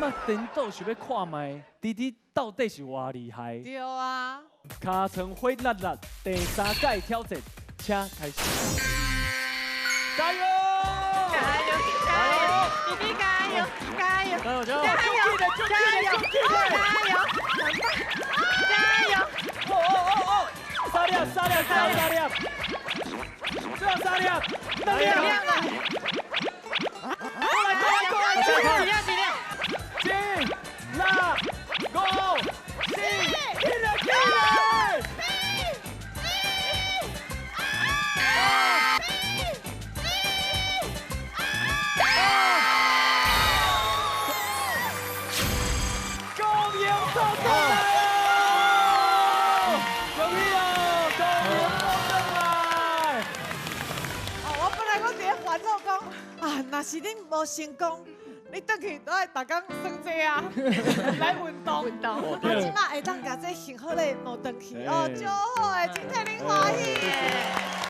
馬顛倒想欲看覓，弟弟到底是偌厲害？對啊。尻川火辣辣，第三屆挑戰，請開始。加油！加油！加油！弟弟加油！加油！加油！加油！加油！加油！加油！哦哦哦哦！三粒，三粒，三粒，三粒，最後三粒，兩粒。過來，過來，過來！幾粒？幾粒？七、六、五、四，起來，起來！恭迎倒轉來哦！恭喜哦！恭迎倒轉來！哦，我本來講佇咧煩惱講，啊，若是恁無成功，你轉去都愛逐工耍這啊，來運動。運動。啊，這馬會當共這幸福禮摸轉去哦，足好的，真替恁歡喜。